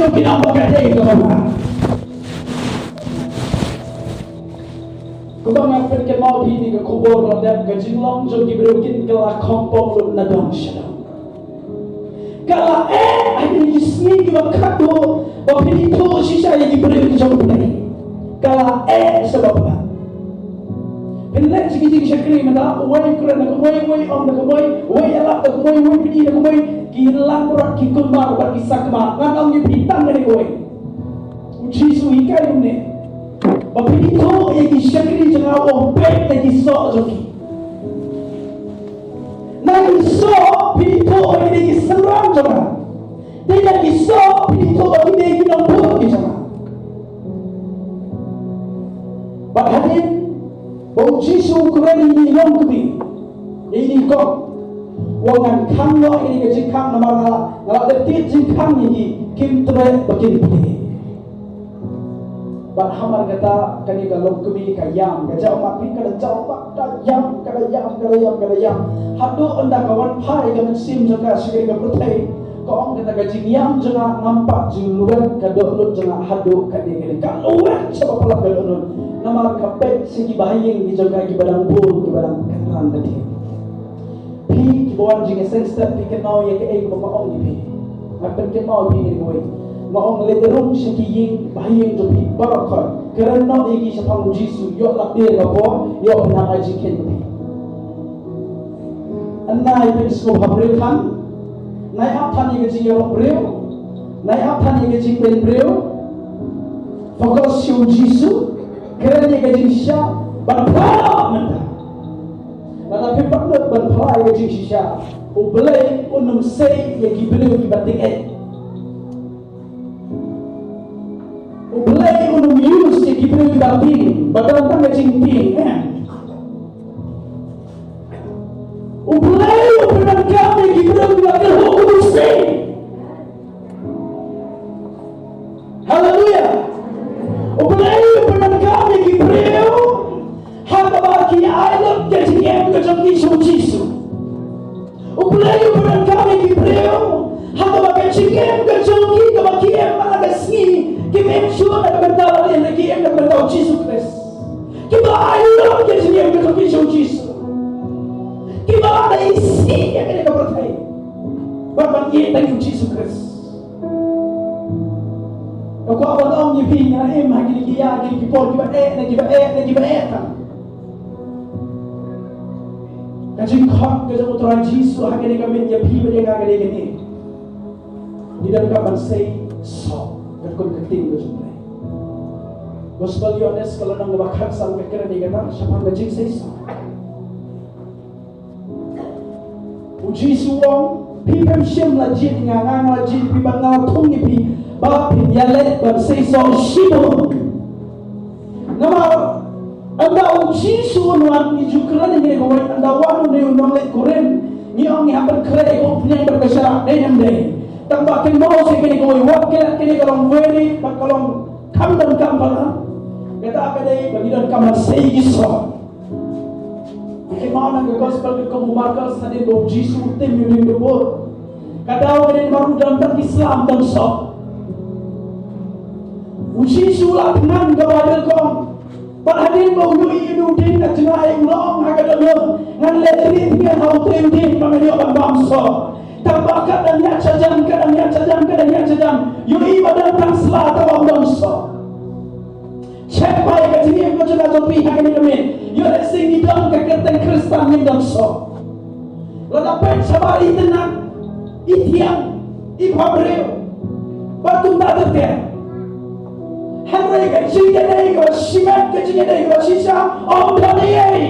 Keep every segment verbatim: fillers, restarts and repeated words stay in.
Ki nang ba ka dei kaba bha. Kumba nga pynkynmaw ïa phi ha ka khubor ba la dep, ka jinglong jong ki briew kin kylla khongpong lut na dong sha dong. Ka la eh ha kine ki sngi kiba khatduh ba phin ïathuh shisha ïa ki briew ki jong U Blei. Ka la eh sa ba bha. Phin leh shi ki jingshakri mynta, uwei u kren da kumwei, uwei u ong da kumwei, uwei u ïalap da kumwei, uwei u pyni da kumwei, ki langbrot, ki kulmar bad ki sakma. Ngan ong ïa phi tang kane kawei. U Jisu u hikai kumne, ba phin ïathuh ïa ki shakri jong nga, u ong, peit na ki soh jong ki. Na ki soh phin ïathuh ba kine ki synran jong nga. Dei na ki soh phin ïathuh ba kine ki nongbud ki jong nga. Bad hadien ba U Jisu u kren ïa ine i longkmie, ïa ine i kong, u ong, ngan khang noh ïa ine ka jingkhang namar nga la, nga la dep tied jingkhang ïa ki, kim treh ba kin plie. Bad hamar kata kane ka longkmie ka ïam, ka jaw mat, ka da jaw mat, ka da ïam, ka da ïam, ka da ïam, ka da ïam. Haduh ynda ka wan phai ka mynsiem jong ka sha kane ka pyrthei, ka ong, kata ka jingïam jong nga ngam pat ju lwet ka dohnud jong nga haduh katne katne. Ka lwet sha ba palat ka dohnud. Namar ka peit sha ki bahaïing ki jong ka, kiba dang bun, kiba dang kynran da thied. Phi kiba wan jingïaseng step, phi kynmaw ïa kaei kaba nga ong ïa phi. Nga pynkynmaw ïa phi ïa kawei. Nga ong, leit rung sha ki ïing bahaïing jong phi baroh khoit. Kren noh ïa ki shaphang U Jisu, ïoh lap dei ka por, ïoh pynhap ai jingkheiñ ïa phi. Nai pynsngewbha briew than, nai ap than ïa ka jingïarap briew, nai ap than ïa ka jingpynbriew. Focus sha U Jisu, kren ïa ka jingshisha, ban phla mynta. Lada phi pat nud ban phla ïa ka jingshisha, U Blei un ym sei ïa ki briew kiba tyngeh. U Blei un ym use ïa ki briew kiba tieng, ba don tang ka jingtieng, eh. U Blei u pyndonkam ïa ki briew kiba kyrhuh kum u sing. Haleluya. U Blei u pyndonkam ïa ki briew ha kaba ki ai lut ka jingim ka jong ki sha U Jisu. U Blei u pyndonkam ïa ki briew ha kaba ka jingim ka jong ki kaba ki im man la ka sngi, kim im shuh na ka bynta lade, ki im na ka bynta U Jisu Khrist. Kiba ai lut ka jingim ka jong ki sha U Jisu. Kiba la isih ïa kane ka pyrthei bad ban ïeit tang ïa U Jisu Khrist. Nga kwah ban ong ïa phi, nga im ha kine ki ïa, kine ki por kiba eh, na kiba eh, na kiba eh tang. Ka jingkhot ka jong U Trai Jisu ha kane ka miet ïa phi bad ïa nga ka dei kane. Ngi donkam ban sei soh katkum ka ktien ka jong U Blei. Gospel Ïoannis ka lynnong ba khatsan ka kren ïa kata shaphang ka jingsei soh. U Jisu u ong, phi phim shym la jied ïa nga, nga la jied ïa phi bad nga la thung ïa phi ba phin ïaleh ban sei soh shibun. Namar ynda U Jisu un wan, ngi ju kren ïa kane kawei, ynda wan une u nongleit kurim, ngi ong ngi hap ban khreh ïa ka umphniang bad ka sharak, dei ne ym dei? Tang ba kynmaw seh kane kawei, wat klet, kane ka long very, bad ka long kham donkam palat. Kata ka dei ba ngi donkam ban sei ki soh. Phi kynmaw na ka gospel katkum u Markos, hadien ba U Jisu u tim ïa u dieng dumbur, ka daw ka dei namar u don tang ki sla ym don soh. U Jisu u la thngan, ka Baibl ka ong, bad hadien ba u ïohi ïa u dieng na jngai, u la ong ha ka dohnud, ngan leh rieh thngan ha utei u dieng ba ngan ïoh ban bam soh. Tang ba kat dang ïaid sha jan, kat dang ïaid sha jan, kat dang ïaid sha jan, ïohi ba don tang sla, tang ba ym don soh. Check bha ïa ka jingim ka jong nga jong phi ha kane ka miet. Ïoh lehse ngi don ka kyrteng Khristan, ngim don soh. Lada peit shabar i tynnat, i thiang, i bhabriew, bad kumta ter ter. Hynrei ka jingïadei kaba shimet, ka jingïadei kaba shisha, ym don ei ei.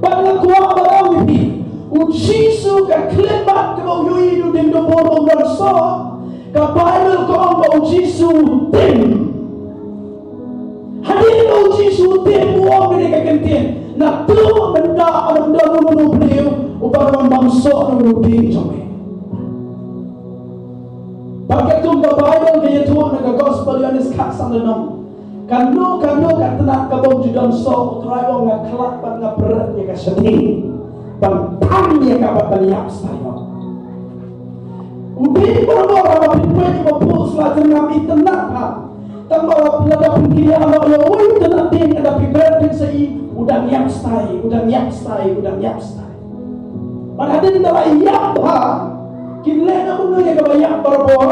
Bad nga kwah ban ong ïa phi, U Jisu ka khlem bad kaba u ïohi ïa u dieng dumbur ba um don soh, ka Baibl ka ong ba U Jisu u tim. Hadien ba U Jisu u tim, u ong kane ka kyntien, naduh mynta ym don uno uno u briew uba wan bam soh na u dieng jong me. Bad katkum ka Baibl ka ïathuh na ka Gospel Ïoannis khatsan lynnong, kano kano ka tnat kaba ym ju don soh, U Trai u ong, nga khlad bad nga pyrshah ïa ka shading ban thang ïa ka bad ban ïap staiok. U dei barabor haba phi peit ïa u ba phuh sla jong nga, i tynnat ha. Tang ba lada phin kynnoh ïa uwei u tynnat ding, lada phi bret phin sa ïohi u dang ïap stai, u dang ïap stai, u dang ïap stai. Bad hadien ba la ïap ha, kin leh na kumno ïa kaba ïap barabor?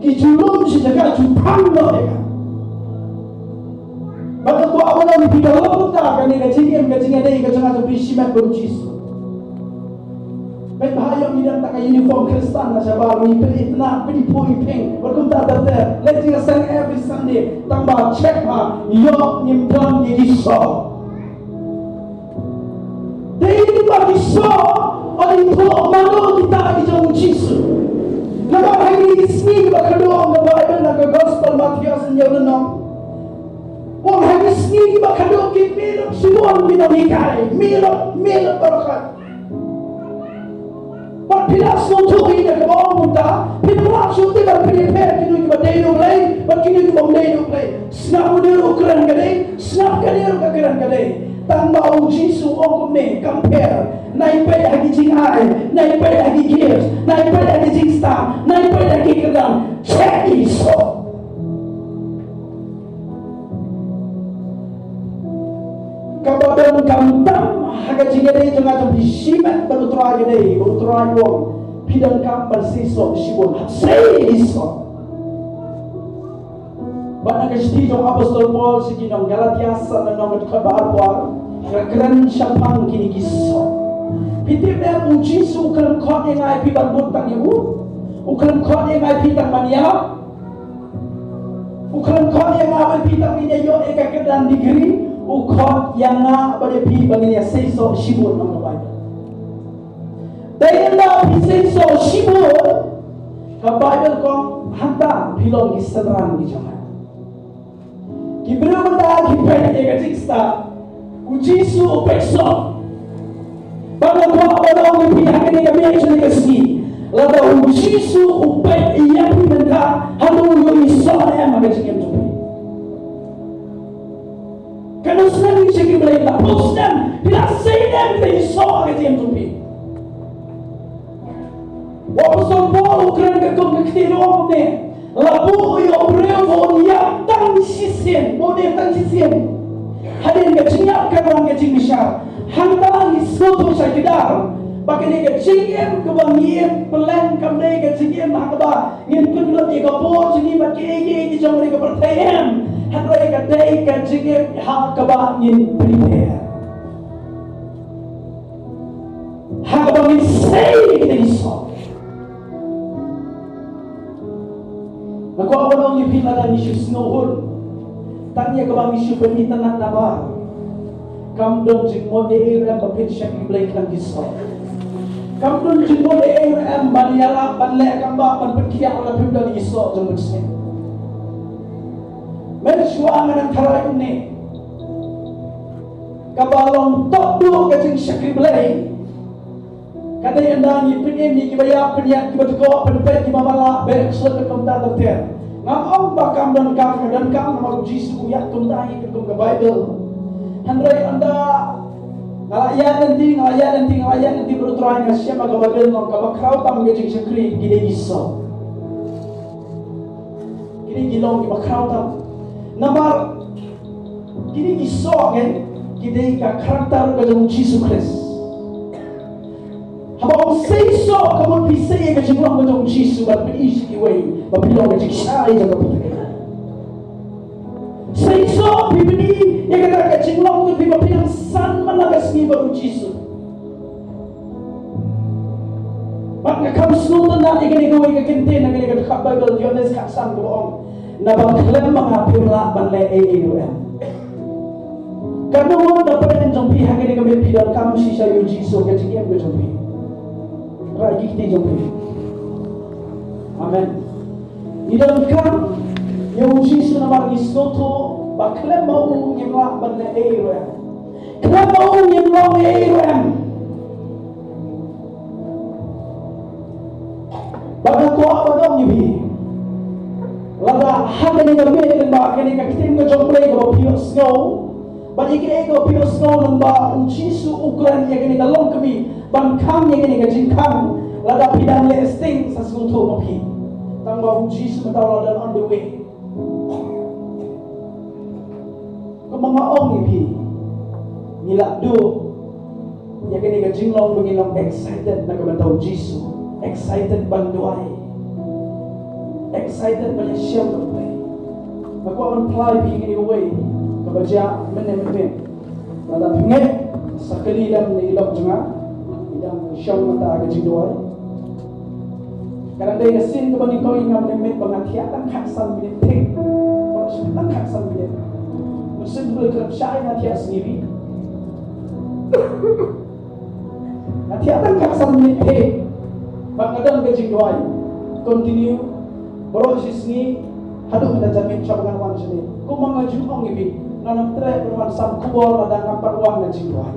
Ki ju lum sha jaka, ju phang noh ïa ka. Bad nga kwah ban ong ïa phi, ka long kumta kane ka jingim, ka jingïadei ka jong nga jong phi shimet bad U Jisu. Peit bha ïa, ngi don tang ka uniform Khristan na shabar, ngi pynitna, pyniphuh iphieng bad kumta ter ter. Leit jingïaseng every Sunday, tang ba check bha ïoh ngim don ïa ki soh. Dei ba ki soh, ong, i thoh mano kita ki jong U Jisu. Namar ha kine ki sngi kiba khadduh, ong ka Baibl na ka Gospel Mathaios, ngi ïoh lynnong, ong, ha kine ki sngi kiba khadduh ki miet lut shibun ki nonghikai, miet lut, miet lut baroh khat. Bad phi la sngewthuh ïa kaba ong mynta, phi la sngewthuh ba phi la pher kino kiba dei na U Blei bad kino kibym dei na U Blei. Sngap une ruh kren ka dei, sngap kane ruh ka kren ka dei. Tang ba U Jisu u ong kumne, kam pher. Nai peit ha ki jingai, nai peit ha ki gifts, nai peit ha ki jingstad, nai peit ha ki kyrdan. Check ïa ki soh. Kaba donkam tam ha ka jingïadei jong nga jong phi shimet bad U Trai ka dei ba U Trai u ong, phi donkam ban seisoh shibun. Hap sei ïa ki soh. Bad na ka shithi jong u Apostol Paul sha ki nong Galatia, sa lynnong, ka dkhot ba arphew ar, ka kren shaphang kine ki soh. Phi tip ne em, U Jisu u khlem khot ïa nga ïa phi ban bud tang ïa u. U khlem khot ïa nga ïa phi tang ban ïalap. U khlem khot ïa nga bad phi tang ban ïa ïoh ïa ka kyrdan degree. U khot ïa nga bad ïa phi ban ïa seisoh shibun, ong ka Baibl. Dei ynda phi seisoh shibun, ka Baibl ka ong, hangta phi long ki synran ki jong nga. Ki briew mynta ki peit ïa ka jingstad, U Jisu u peit soh. Bad nga kwah ban ong ïa phi ha kane ka miet jong kane ka sngi, lada U Jisu u peit ïa phi mynta, hato u ïohi soh ne em ha ka jingim jong phi? Katno snem phi shakri Blei, la phew snem, phi la sei ne em kita ki soh ha ka jingim jong phi? U Apostol Paul u kren ka kum ka ktien, u ong kumne, la buh ïa u briew ba un ïap tang shisien, ba un ïap tang shisien. Hadien ka jingïap kan wan ka jingbishar. Hangta ngi sngewthuh shakidar ba kane ka jingim kaba ngi im, pynlong kam dei ka jingim ha kaba ngin pynlut ïa ka bor jong ngi bad kiei kiei ki jong ka pyrthei, em. Hynrei ka dei ka jingim ha kaba ngin prepare, ha kaba ngin sei ïa kita ki soh. Nga kwah ban ong ïa phi, lada ngi shu sngewhun tang ïa kaba ngi shu pynitynnad nabar, kam don jingmut ei ei ruh em ba phin shakri Blei khlem ki soh. Kam don jingmut ei ei ruh em ban ïalap, ban leh kam bha, ban pynkhiah lada phim don ki soh jong mynsiem. Mynshuwa nga nang tharai kumne, kaba long top duh ka jingshakri Blei ka dei ynda ngi pynim ïa kiba ïap, pynïap kiba dkoh, pynpeit kiba matlah, beh ksuid bad kumta ter ter. Ngam ong ba kam donkam, ka donkam namar U Jisu u ïap kumta hi katkum ka Baibl. Hynrei ynda nga la ïaid lynti, nga la ïaid lynti, nga la ïaid lynti bad U Trai, nga shem ba ka Baibl ka ong kaba khraw tam ka jingshakri ki dei ki soh. Ki dei ki long kiba khraw tam. Namar kine ki soh, eh, ki dei ka character ka jong U Jisu Khrist. Haba ong seisoh, ka mut phi sei ïa ka jinglong ka jong U Jisu bad phi i sha kiwei ba phi long ka jingshai jong ka pyrthei. Seisoh, phi pyni ïa kata ka jinglong jong phi ba phi nang san man la ka sngi bad U Jisu. Bad nga kham sngewtynnad ïa kane kawei ka kyntien na kane ka dkhot Baibl, Ïoannis khatsan, kaba ong, naba khlem ma nga phim lah ban leh ei ei ruh em. Katno ngut na pdeng jong phi ha kane ka miet phi donkam shisha ïa U Jisu ha ka jingim ka jong phi? Rai ki kti jong phi. Amen. Ngi donkam ïa U Jisu namar ngi sngewthuh ba khlem ma u ngim lah ban leh ei ruh em. Khlem ma u ngim long ei ruh em. Bad nga kwah ban ong ïa phi, lada ha kane ka miet lyngba kane ka ktien ka jong U Blei kaba phi ïohsngew, bad ïa kaei kaba phi ïohsngew lyngba U Jisu u kren ïa kane ka longkmie ban khang ïa kane ka jingkhang, Lada phi dang leh sting, sa sngewthuh ma phi. Tang ba u Jisu mynta u la don on the way. Kumba nga ong ïa phi, ngi la duh ïa kane ka jinglong ba ngi long excited na ka bynta u Jisu, excited ban duwai, excited ban ïashem bad U Blei. Nga kwah ban phla ïa phi kane kawei kaba jia mynne mynne. Lada phi ngeit, sa kylli lem na i lok jong nga, i dang shong mynta ha ka jingduwai. Ka dang dei ka sien kaba nyngkong, nga mynne mynne ba nga thiah tang khatsan minit thik. Ba nga thiah tang khatsan minit. Mynsiem Blei khlem shah ïa nga thiah sngewbha. Nga thiah tang khatsan minit thik. Bad nga don ka jingduwai. Continue. Baroh shi sngi, haduh mynta janmiet shuwa ba ngan wan shane. Kumba nga ju ong ïa phi, ngan ym treh ban wan sam khubor lada ngam pat wan na jingduwai.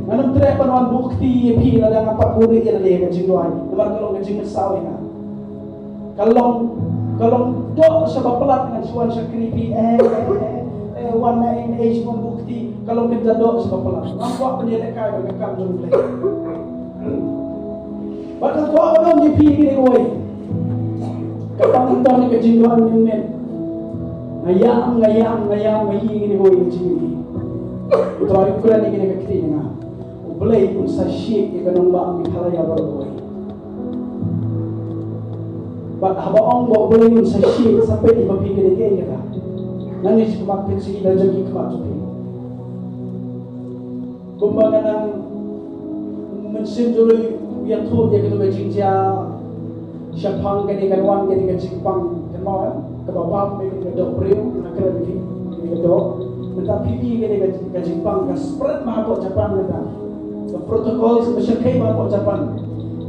Ngan ym treh ban wan buh kti ïa phi lada ngam pat buh ïa lade ka jingduwai. Namar ka long ka jingmynsaw ïa nga. Ka long, ka long doh sha ba palat ngan shu wan shakri phi, eh, eh, eh, eh, wan na ei, na ei shu wan buh kti. Ka long kynja doh sha ba palat. Ngam kwah ban ïalehkai bad ka kam jong U Blei. Bad nga kwah ban ong ïa phi kine kawei. Kaba mynta ne ka jingduwai mynne mynne. Nga ïam, nga ïam, nga ïam, nga ïohi kine kawei ka jingïohi. U Trai u kren ïa kine ka ktien ïa nga. U Blei un sa shit ïa ka nongbah Meghalaya baroh kawei. Bad haba ong ba U Blei un sa shit, sa peit ïa phi ka dei kaei kata. Nangne shi khmat peit shi da jong ki khmat jong phi. Kumba nga nang, Mynsiem Blei u ïathuh ïa kata ka jingjia shaphang kane kan wan kane ka jingpang, kynmaw, eh, kaba bam ïa kane ka doh briew, nga kren ïa kane ka doh. Mynta phi i kane ka, ka jingpang ka spread ma hapoh Japan mynta. Ka protocol sa shakei ma hapoh Japan.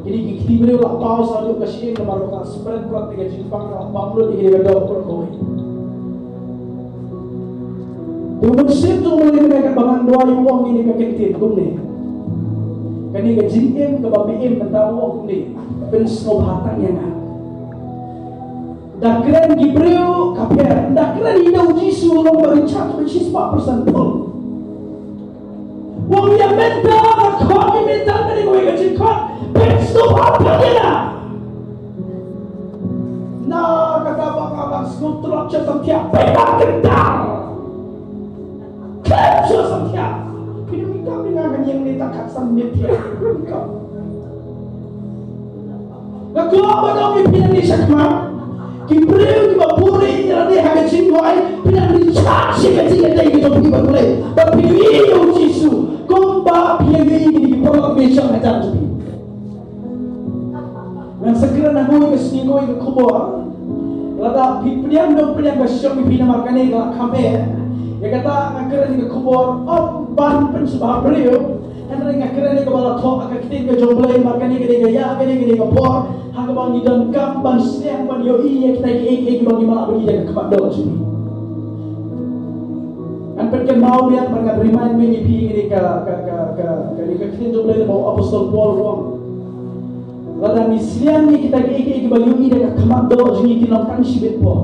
Kine ki kti briew la paw sa haduh ka shyieng namar ka spread prot ïa ka jingpang, ka bam lut ïa kane ka doh baroh kawei. Te u Mynsiem jong U Blei mynne kaba ngan duwai u ong ïa kane ka ktien kumne. Kane ka jingim kaba me im mynta u ong kumne. Pynsngewbha tang ïa nga. Da kren ki briew ka pher. Da kren ïa u Jisu u long ba ri chat ba shispah percent pun. U ong ïa mynta, nga khot ïa mynta kane kawei ka jingkhot. Pynsngewbha tang ïa nga. Na kata ba nga dang sngewthuh sha samthiah, pynbna kynta. Khlem shuh samthiah. Phi dang ikam ïa nga, nga ïeng ne tang khatsan minit ïa. Ikam. Nga kwah ban ong ïa phi nangne shakhmat. Ki briew kiba buhrieh ïa lade ha ka jingduwai, phi dang recharge ïa ka jingïadei ka jong phi bad U Blei. Bad phi ïohi ïa u Jisu kumba phi ïohi ïa ki paralok ba ïashong hajan jong phi. Ngan sa kren hangne ka sngi kawei ka khubor. Lada phi pdiang, dang pdiang ka shong ïa phi namar kane ka la kham eh. Ïa kata nga kren ka khubor ym ban pynsngewbha briew. Hynrei nga kren ïa kaba la thoh ha ka ktien ka jong U Blei namar kane ka dei ka ïa, kane ka dei ka por ha kaba ngi donkam ban sliang ban ïohi ïa kita kiei kiei kiba ngi mah ban ïohi da ka khmat doh jong ngi. Ngan pynkynmaw biang bad ngan remind biang ïa phi ïa kane ka, ka, ka, ka, kane ka ktien jong U Blei ba u Apostol Paul u ong. Lada ngi sliang ïa kita kiei kiei kiba ngi ïohi da ka khmat doh jong ngi kin long tang shibit por.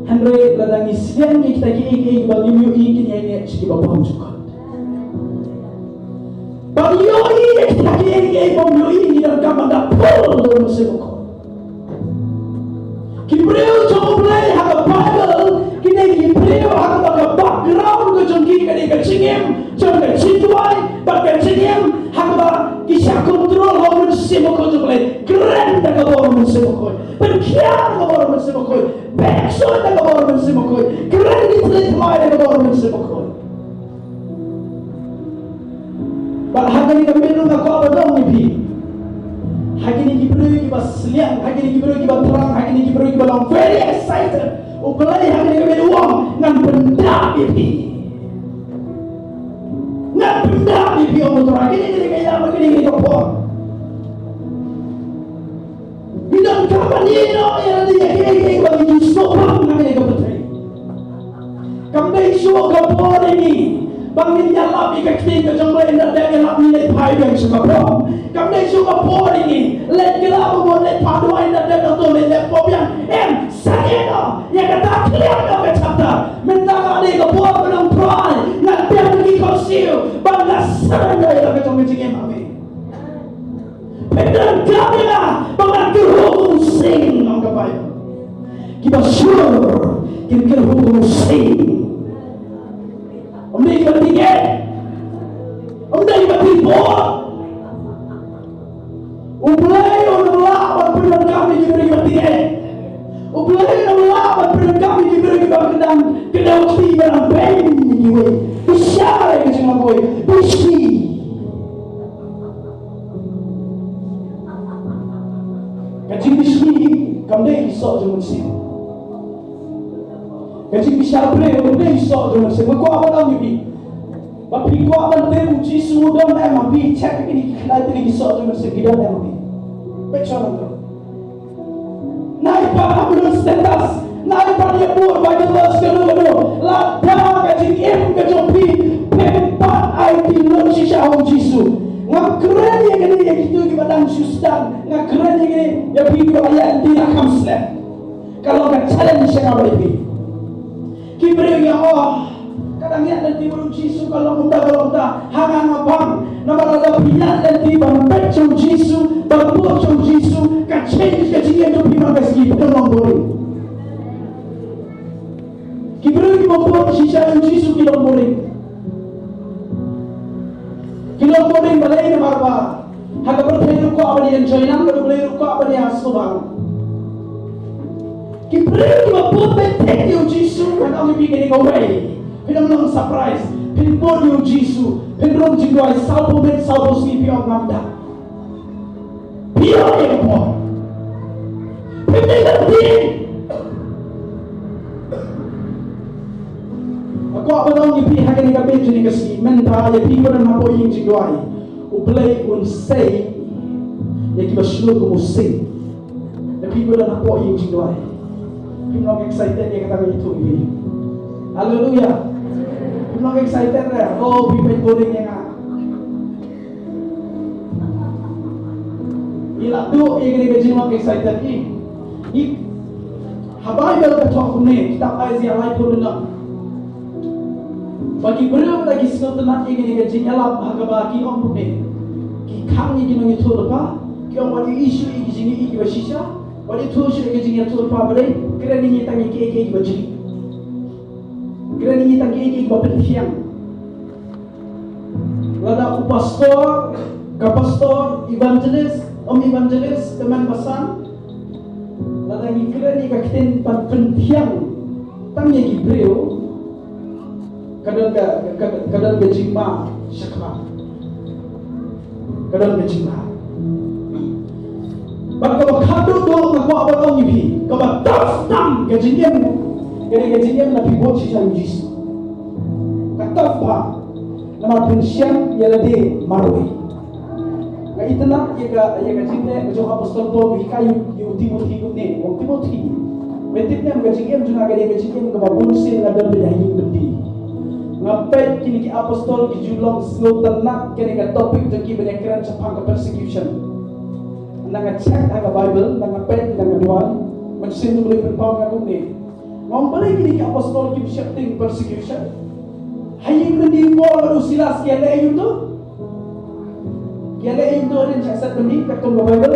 Hynrei lada ngi sliang ïa kita kiei kiei kiba ngim ïohi kin ïaineh sha kiba bymjukut. Ba ngi ïohi ïa kita kiei kiei ba ngim ïohi ngi donkam ban da pull da u Mynsiem Bakhuid. Ki briew jong U Blei ha ka Baibl, kine ki briew ha kaba ka background ka jong ki ka dei ka jingim jong ka jingduwai bad ka jingim ha kaba ki shah control ha u Mynsiem Bakhuid jong U Blei. Kren da ka bor u Mynsiem Bakhuid. Pynkhiah da ka bor u Mynsiem Bakhuid. Beh shuh da ka bor u Mynsiem Bakhuid. Kren ki thliew thymmai da ka bor u Mynsiem Bakhuid. Bad ha kane ka miet ruh nga kwah ban ong ïa phi. Ha kine ki briew kiba sliang, ha kine ki briew kiba thrang, ha kine ki briew kiba long very excited. U Blei ha kane ka miet u ong ngan pyndap ïa phi. Ngan pyndap ïa phi, ong u Trai, ha kine, kine ki ïa, ha kine, kine ki por. Ngi donkam ban ïehnoh ïa lade ïa kiei kiei ba ngi ju sngewbha ha kane ka pyrthei. Kam dei shuh ka por ïa ngi ba ngin ïalap ïa ka ktien ka jong U Blei, ynda dep ïalap ngi leit phai biang sha ka prom. Kam dei shuh ka por ïa ngi leit kylla ba ngi leit phai duwai, ynda dep nangto leit leh pop biang. Em, sa ïehnoh ïa kata, clear noh ka chapter. Mynta ka dei ka por ba ngan try, ngan pynbna ki khohsiew ba ngan surrender ïa la ka jong ka jingim ha me. Pyndonkam ïa nga ba ngan kyrhuh kum u sing, ong ka Baibl. Kiba shlur kin kyrhuh kum u sing. Ym dei kiba tieng eh. Ym dei kiba tieng eh. U Blei u nang lah ban pyndonkam ïa ki briew kiba tieng eh. U Blei u nang lah ban pyndonkam ïa ki briew kiba kyndan, kyndan kti, ba nang beiñ ïa kiwei. Phi shai ka jinglong kawei. Phi shai. Ka jingbishni kam dei ki soh jong u Mynsiem. Ka jingbishar briew kam dei ki soh jong u Mynsiem. Nga kwah ban ong ïa phi, ba phi kwah ban tip u Jisu u don ne em ha phi, check ïa kine ki khyndai tylli ki soh jong u Mynsiem, ki don ne em ha phi. Peit shuwa nangto. Nai pat ha kano status, nai pat ïa bud Bible verse kano kano, lada ka jingim ka jong phi phim pat aiti lut shisha ha u Jisu. Ngam kren ïa kane ïa kito kiba dang shu sdang, nga kren ïa kane ïa phi kiba la ïaid lynti na kham slem. Ka long ka challenge sha nga bad ïa phi. Ki briew ngi ong, oh, ka dang ïaid lynti bad u Jisu, ka long kumta, ka long kumta. Ha nga nga bang, namar lada phi ïaid lynti ban peit sha u Jisu, ban bud sha u Jisu, ka change ka jingim jong phi man ka sngi, phi ym long boring. Ki briew kiba bud shisha ïa u Jisu ki long boring. Ki long boring balei? Namar ba ha ka pyrthei ruh kwah ban ïa enjoy, nang ka dei ruh kwah ban ïa sngewbha. Ki briew kiba bud beit thik ïa u Jisu, ngan ong ïa phi kane kawei, phin ym long surprise. Phin bud ïa u Jisu, phin rung jingduwai sawphew minit sawphew sngi, phi ong ngam da. Phi ïoh ïa ka por. Phi dei ban tieng. Nga kwah ban ong ïa phi ha kane ka miet jong kane ka sngi, mynta ïa phi kiba don hapoh ïing jingduwai, U Blei un sei ïa kiba shlur kum u sing. Ïa phi kiba don hapoh ïing jingduwai, phim long excited ïa kata kaba nga ïathuh ïa phi? Haleluya. Phim long excited re? Oh, phi peit boring ïa nga. Ngi la duh ïa kane ka jinglong excited hi. Ngi, ha Baibl ka thoh kumne, kitab Isaiah laiphew lynnong, ba ki briew lada ki sngewtynnat ïa kane ka jingïalap ha kaba ki ong kumne, ki khang ïa ki nongïathuhlypa, ki ong wat ïohi shuh ïa ki jingïohi kiba shisha, wat ïathuh shuh ïa ki jingïathuhlypa, ba dei kren ïa ngi tang ïa kiei kiei kiba jri. Kren ïa ngi tang ïa kiei kiei kiba pynphiang. Lada u pastor, ka pastor, evangelist, ym evangelist, tymmen basan, lada ngi kren ïa ka ktien ban pynphiang tang ïa ki briew, ka don ka, ka, ka don ka jingma shakhmat. Ka don ka jingma. Bad kaba khatduh duh nga kwah ban ong ïa phi, kaba tough tam ka jingim, ka dei ka jingim lada phi bud shisha ïa u Jisu. Ka tough bha. Namar phin shang ïa lade marwei. Nga itynnad ïa ka, ïa ka jingleh ka jong u Apostol Paul ba u hikai ïa u Timothi kumne, u ong, Timothi, me tip ne em, ka jingim jong nga ka dei ka jingim kaba bunsien nga don beit ha ïing byndi. Nga peit kine ki apostol ki ju long sngewtynnat kane ka topic jong ki ban ïakren shaphang ka persecution. Nga check ha ka Baibl, nga peit, nga duwai, Mynsiem jong u Blei pynpaw ïa nga kumne. Nga ong balei kine ki apostol kim sheptieng persecution? Ha ïing byndi u Paul bad u Silas ki ïaleh aïu to? Ki ïaleh aïu to, rin check set byndi katkum ka Baibl?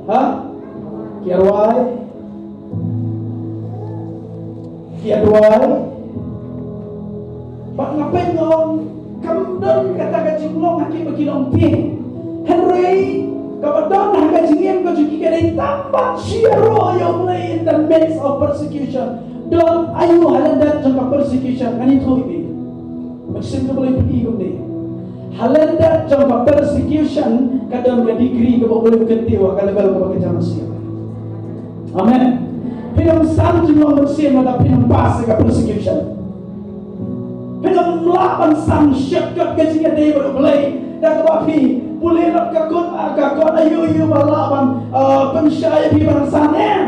Ha? Ki ïa rwai. Ki ïa duwai. Bad nga peit nga ong, kam don kata ka jinglong ha kiba ki long tieng. Hynrei kaba don ha ka jingim ka jong ki ka dei tang ban shu ïaroh ïa U Blei in the midst of persecution. Don aïu ha lyndet jong ka persecution? Ngan ïathuh ïa phi. Mynsiem jong U Blei phi kumne. Ha lyndet jong ka persecution ka don ka degree kaba U Blei u kyntiew ha ka level kaba kynja mynsiem. Amen. Phin ym san jinglong mynsiem lada phin ym pass ïa ka persecution. Phin ym lah ban san shortcut ka jingïadei bad U Blei da kaba phi pule lut ka kot, ah, ka kot aïu aïu ba lah ban, ah, pynshai ïa phi ban san, em.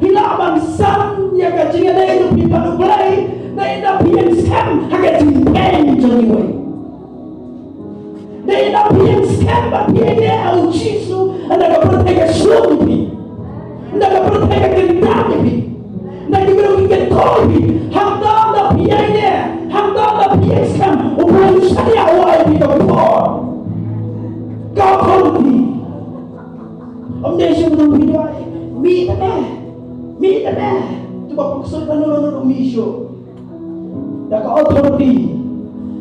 Phi lah ban san ïa ka jingïadei jong phi bad U Blei da ynda phi ïeng skhem ha ka jingpeit jong iwei. Da ynda phi ïeng skhem bad phi ïaineh ha u Jisu, ynda ka pyrthei ka shlur ïa phi, ynda ka pyrthei ka kyntang ïa phi, ynda ki briew ki kynthoh ïa phi, hangta ynda phi ïaineh, hangta ynda phi ïeng skhem, U Blei u shaniah wai ïa phi ka por, ka authority. Ym dei shuh ba don phi duwai. Mih te me. Mih te me. To ba pynksuid lano lano ruh mih shuh. Da ka authority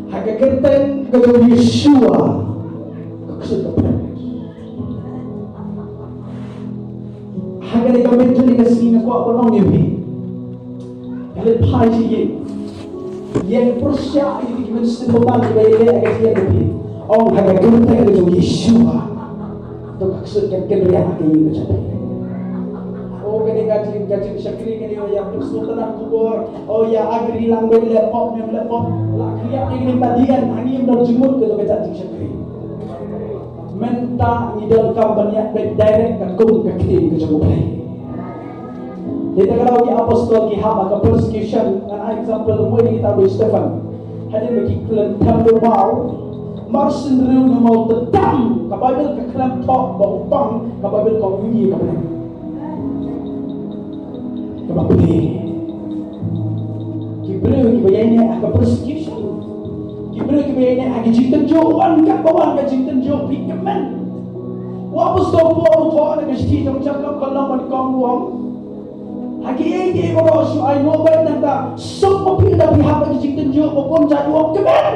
ha ka kyrteng ka jong u Yeshua, ka ksuid ka pyrshah. Ha kane ka miet jong ngi ka sngi nga kwah ban ong ïa phi, ka leit phai sha ïing, ïeng pyrshah ïa ki mynsiem bymman kiba ïaleh ha ka jingim jong phi. Ong ha ka kyrteng ka jong u Yeshua, to ka ksuid kan kynriah ha ka ïing ka jong phi. O kane ka jing, ka jingshakri kane, o ïa pynslem tang khubor, o ïa agree lang bad leh pop, mem leh pop, la khriat ïa kane ka dien, hangne ym don jingmut ka jong ka jingshakri. Mynta ngi donkam ban ïa bad direct katkum ka ktien ka jong U Blei. Dei ta ka daw ki apostol ki hap ha ka persecution, ngan ai example uwei na kita u Stephen. Hadien ba ki khlem them da u maw, mar synriew na u maw te dang, ka Baibl ka khlem thoh ba u pang, ka Baibl ka ong u ïohi ka Blei. Kaba phi, ki briew kiba ïaineh ha ka persecution, ki briew kiba ïaineh ha ka jingtynjuh, wan katba wan ka jingtynjuh, phi kmen. U apostol Paul u thoh na ka shithi jong Jakob ka lynnong ba nyngkong u ong, ha kiei kiei baroh shu ainguh beit, nangta suk ma phi lada phi hap ha ka jingtynjuh ba bun jait, u ong kmen.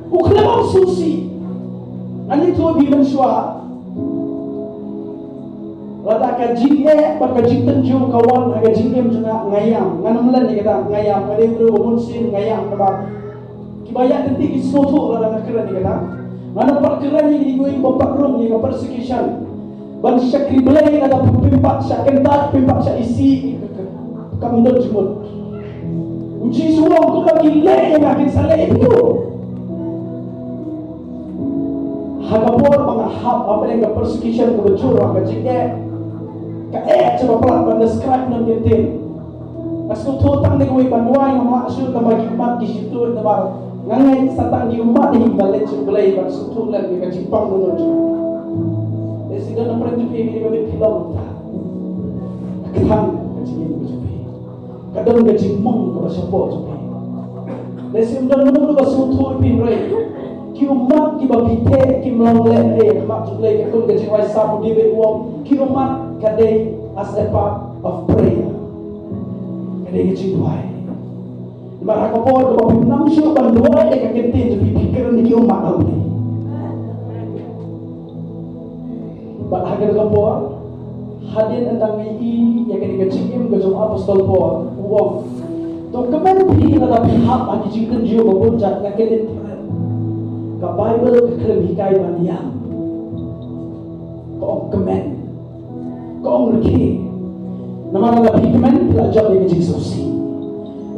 U khlem ong sngewsih. Ngan ïathuh ïa phi mynshuwa. Lada ka jingeh bad ka jingtynjuh ka wan ha ka jingim jong nga, nga ïam. Ngan ym len ïa kata, nga ïam. Nga dei u briew ba mynsiem, nga ïam namar kiba ïaid lynti ki sngewthuh lada nga kren ïa kata. Ngan ym pat kren ïa kine kiwei kiba pat rung ïa ka persecution. Ban shakri Blei lada phim pat shah kyntait, phim pat shah isih, kam don jingmut. U Jisu u ong kumba ki leh ïa nga kin sa leh ïa phi ruh. Ha ka por ba nga hap hapdeng ka persecution kaba jur, ha ka jingeh, ka eh kaba palat ban describe noh ka ktien. Nga sngewthuh tang da kawei ban duwai, ngam lah shuh, tang ba ki ummat ki shu tuid namar nga ngeit sa tang ki ummat hi kiba leit sha U Blei ban sngewthuh lem ïa ka jingpang dohnud jong nga. Lehse don na pdeng jong phi kane ka miet phi long kumta. Ka kthang ka jingim ka jong phi. Ka don ka jingmong kaba shapoh jong phi. Lehse ym don mano mano ba sngewthuh ïa phi hynrei ki ummat kiba phi theh kim long lehnoh ha khmat jong U Blei, katkum ka jingwai Salm u David u ong, ki ummat ka dei as a part of prayer. Ka dei ka jingduwai. Namar ha ka por kaba phim nang shuh ban duwai ïa ka ktien jong phi, phi kren ïa ki ummat ha U Blei. Bad ha kane ka por, hadien ynda ngi ïohi ïa kane ka jingim ka jong u Apostol Paul, u ong, to kmen phi lada phi hap ha ki jingtynjuh ba bun jait, nga kynduh phi. Ka Baibl ka khlem hikai ban ïam. Ka ong kmen. Ka ong rkhie. Namar lada phi kmen phi la jop ïa ka jingsngewsih.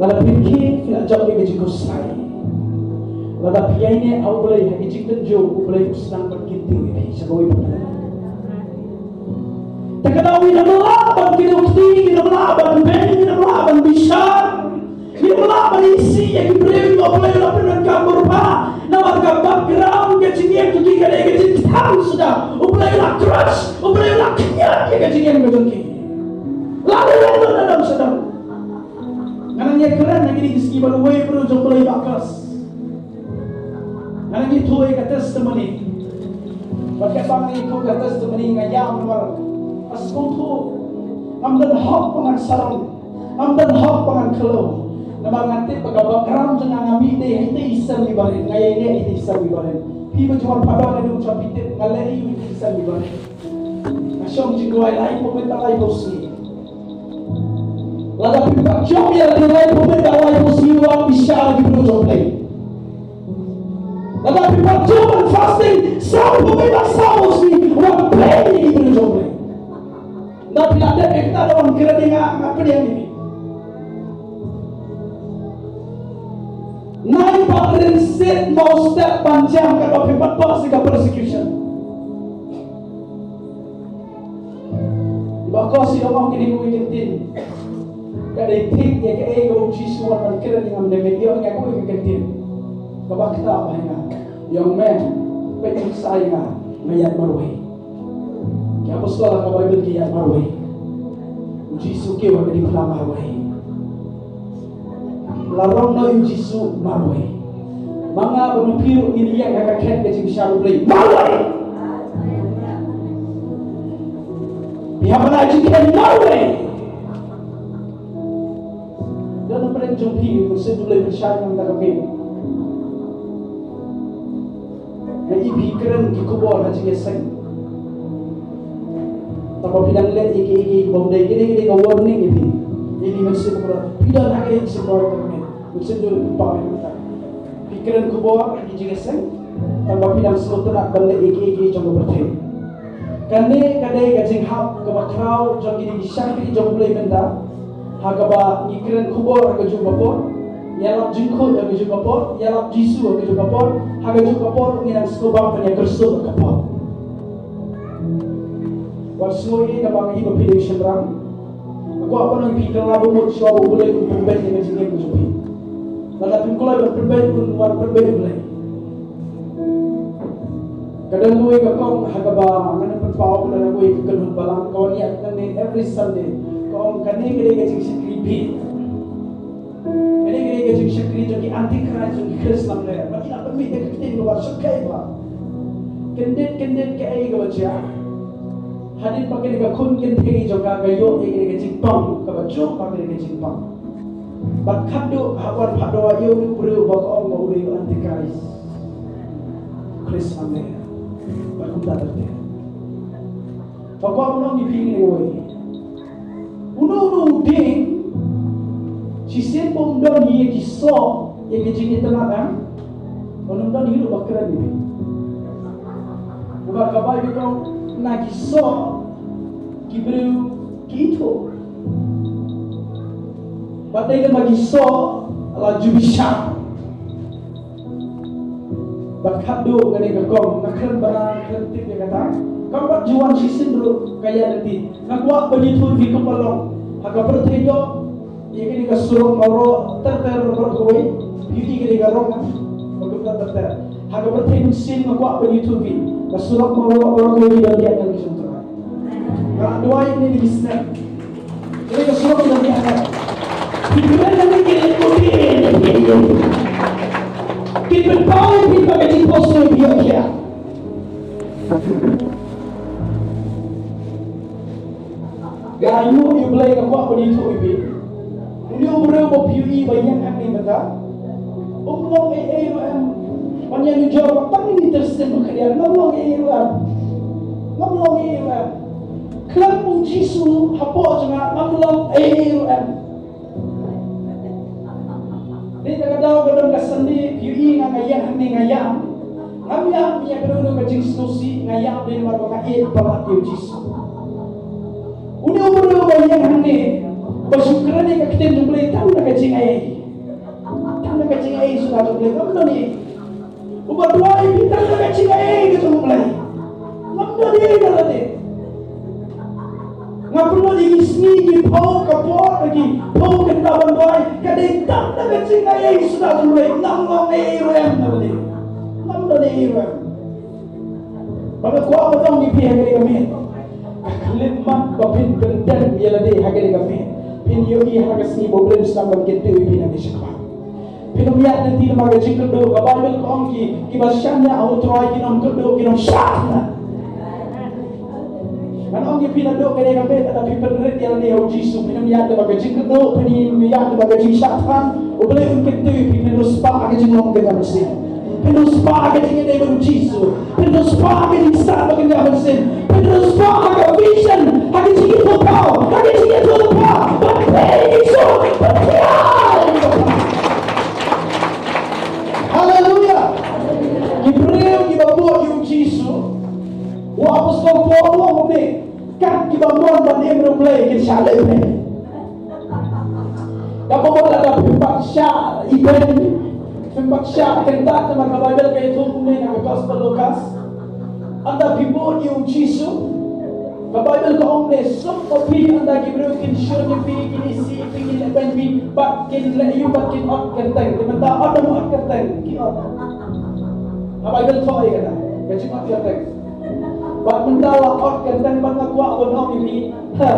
Lada phi rkhie phi la jop ïa ka jingkhuslai. Lada phi ïaineh ha U Blei ha ka jingtynjuh, U Blei u sdang ban kyntiew ïa phi sha kawei pat ka lynti. Te ka daw ngin ym lah ban kdew kti, ngin ym lah ban beiñ, ngin ym lah ban bishar. Ngim lah ban isih ïa ki briew ba U Blei u la pyndonkam bor ba namar ka background ka jingim jong ki ka dei ka jingthrang suda. U Blei u la crush, U Blei u la khñiot ïa ka jingim ka jong ki. La dei la dei la dei suda. Ngan nang ïa kren na kine ki sngi bad uwei u briew jong U Blei ba crush. Nga nang ïathuh ïa ka testimony. Bad katba nga ïathuh ka testimony nga ïam namar nga sngewthuh. Ngam don hok ba ngan sarong. Ngam don hok ba ngan khlaw. Namar nga tip ba ka background jong nga, nga mih dei ha itei i sem iba rit, nga ïaineh ha itei i sem iba rit. Phi ba ju wan phadon naduh sha phi tip nga leh ïa itei i sem iba rit. Nga shong jingduwai laiphew minit bad laiphew sngi. Lada phim pat jop ïa lade laiphew minit bad laiphew sngi, wat bishar ïa ki briew jong U Blei. Lada phim pat jop ban fasting sawphew minit bad sawphew sngi, wat peit ïa ki briew jong U Blei. Lada phi la dep ïa kata, lada wan kren ïa nga, nga pdiang ïa phi. Nai pat rin sit maw step ban jam katba phim pat pass ïa ka persecution. Ba ko shu ong kine kiwei ki ktien. Ka dei thik ïa kaei kaba u Jisu u wan ban kren ïa nga, mynta nga ïoh ïa kawei ka ktien kaba ktah bha ïa nga. Ïong me, peit, nuksa ïa nga, nga ïaid marwei. Ki apostol ha ka Baibl ki ïaid marwei. U Jisu u kiew ha ka diengphna marwei. La rong noh ïa u Jisu marwei. Ma nga bad ma phi ruh ngin ïeng ha ka khet ka jingbishar U Blei marwei. Phi hap ban ai jingkheiñ marwei. Don na pdeng jong phi u Mynsiem jong U Blei pynshai na ka bynta ka miet. Nga i phi kren ki khubor ha jingïaseng. Tangba phi dang leh ïa kiei kiei bym dei. Kine ki dei ka warning ïa phi. Ïa ki Mynsiem Bakhuid. Phi don ha ka jingïaseng bor ka miet. Mynsiem jong U Blei pynpaw ïa ka. Phi kren khubor ha ki jingïaseng. Tangba phi dang sngewtynnat ban leh ïa kiei kiei jong ka pyrthei. Kane ka dei ka jinghap kaba khraw jong kine ki shakri jong U Blei mynta. Ha kaba ngi kren khubor ha kajuh ka por, ïalap jingkhuid ha kajuh ka por, ïalap Jisu ha kajuh ka por, ha kajuh ka por ngi nang sngewbha ban ïakyrsuh ha ka por. Wat sngew ïa kaba ngi ba phi dei shynrang. Nga kwah ban ong ïa phi, kylla ba mut shuwa ba U Blei un pynbeit ïa ka jingim ka jong phi. Lada phim kloi ban pynbeit, un wan pynbeit U Blei. Ka don kawei ka kong ha kaba ngan pynpaw, ka don kawei ka kynhun balang ka wan ïa kane every Sunday. Ka ong kane ka dei ka jingshakri bieit. Kane ka dei ka jingshakri jong ki antichrist, jong ki Khrist lamler. Ba ki la pynmih da ka ktien kaba shyrkhei ba kyndit kyndit kaei kaba jia. Hadien ba kane ka khun kynthei jong ka ka ïoh ïa kane ka jingpang kaba jur ba kane ka jingpang. Bad khadduh ha wan phah dawa ïa u briew ba ka ong ba u dei u antichrist. Khrist lamler. Bad kumta ter ter. Ba kwah ban ong ïa phi kane kawei. Uno uno u dieng shisien ba um don hi ïa ki soh ïa ki jingitynnat, em? Ba um don hi ruh ba kren ïa phi. Namar ka Baibl ka ong na ki soh ki briew ki ithuh. Bad dei lem ba ki soh la ju bishar. Bad khadduh kane ka kong nga kren bana kren tip ïa kata. Kam pat ju wan shisien ruh ka ïa lynti. Nga kwah ban ïathuh ïa phi kumba long ha ka pyrthei doh. Ïa kane ka surok baroh ter ter baroh kawei. Phi ïohi kane ka rong ba kumta ter ter. Ha ka pyrthei mynsiem nga kwah ban ïathuh ïa phi. Ka surok baroh baroh kawei ki don ïa kane ka jingtrai. Nga duwai ïa kine ki snem. Kane ka surok ki don ïa kane. Ki kren kane ki kren ko ki. Ki pynpaw ïa phi ba ka jingphohsniew ïa phi ïa. Nga ainguh ïa U Blei, nga kwah ban ïathuh ïa phi. Une u briew ba phi ïohi ba ïeng hangne mynta, um long ei ei ruh em. Ban ïeng jor ba tang ïa ki tyrsim ba khyndiat, ngam long ei ei ruh em. Ngam long ei ei ruh em. Khlem U Jisu hapoh jong nga ngam long ei ei ruh em. Dei ta ka daw ka don ka Sunday, phi ïohi nga, nga ïeng hangne nga ïam. Ngam ïam ïa kano kano ka jingsngewsih, nga ïam dei namar ba nga ïeit palat ïa U Jisu. Une u briew uba ïeng hangne, ba shu kren ïa ka ktien jong U Blei tang da ka jingai. Tang da ka jingai suda jong U Blei, ngam don ei ei. Uba duwai ïa phi tang da ka jingai ka jong U Blei. Ngam don ei ei da lade. Nga pynlut ïa ki sngi, ki phew ka por, ki phew kynta ban duwai, ka dei tang da ka jingai suda jong U Blei. Ngam long ei ei ruh em da lade. Ngam don ei ei ruh em. Bad nga kwah ban ong ïa phi ha kane ka miet, ka khyllipmat ba phin pyndem ïa lade ha kane ka miet, phin ïohi ha ka sngi ba U Blei un sdang ban kyntiew ïa phi nangne shakhmat. Phin ym ïaid lynti namar ka jingkyrduh. Ka Baibl ka ong ki, kiba shaniah ha U Trai kin ym kyrduh, kin ym shah than. Ngan ong ïa phi naduh kane ka miet, lada phi pynrit ïa lade ha U Jisu, phin ym ïaid namar ka jingkyrduh, phin ym ïaid namar ka jingshah than. U Blei un kyntiew ïa phi, phin riewspah ha ka jinglong kynja mynsiem. Phin riewspah ha ka jingïadei bad U Jisu. Phin riewspah ha ka jingshah ba kynja mynsiem. Phin riewspah ha ka vision, ha ka jingïathuhpaw, ha ka jingïathuhpaw. Ban peit ïa ki jong, ban peit ïa ki jong. Haleluya. Ki briew kiba bud ïa U Jisu, u apostol Paul u ong kumne, kat kiba mon ban im ïa U Blei kin shah leh beiñ. Kaba bud lada phim pat shah ibeiñ, phim pat shah kyntait, namar ka Baibl ka ïathuh kumne na ka Gospel Lukas. Ynda phi bud ïa U Jisu, ka Baibl ka ong ne, suk ma phi ynda ki briew kin shun ïa phi, kin isih ïa phi, kin leh beiñ ïa phi, bad kin leh ïa u, bad kin ot kyrteng. Te mynta ot, ym ot kyrteng, kin ot. Ha Baibl thoh ïa kata ka jingot kyrteng. Bad mynta la ot kyrteng, bad nga kwah ban ong ïa phi, ha,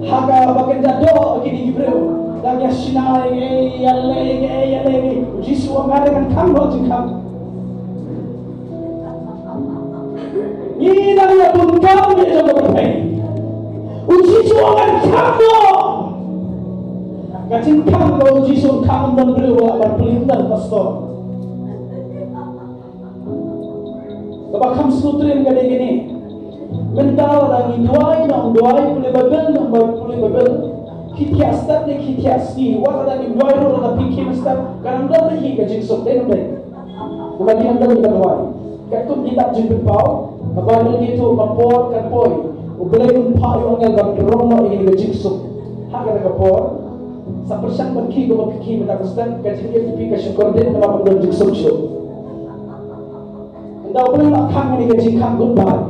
ha kaba kynja doh kine ki briew dang ïa shna ïa kiei, ïa leh ïa kiei, ïa leh ïa kiei. U Jisu u ong, nga dei ban khang noh jingkhang. Ngi dang ïa bun kam ïa jong ka pyrthei. U Ka jingkhang kaba u Jisu u khang, ym don briew ba lah ban plie, ym don pastor. Kaba kham sngewthuh ka dei kane. Mynta lada ngi duwai ne ym duwai, pule Baibl ne ym pule Baibl, ki thiah step ne ki thiah sngi, wat lada ngi duwai ruh lada phi khie step, ka nang don hi ka jingsuk, dei ne ym dei? Namar ngi nang don hi ka duwai. Katkum kitab Jingpynpaw, ka Baibl ka ïathuh, ka por kan poi, U Blei un phah ïa u angel ban rong noh ïa kane ka jingsuk. Ha kata ka por, sa pyrshang ban khie kumba phi khie mynta ka step, ka jingim jong phi ka shu kordit namar ym don jingsuk shuh. Ynda U Blei u la khang kane ka jingkhang, goodbye.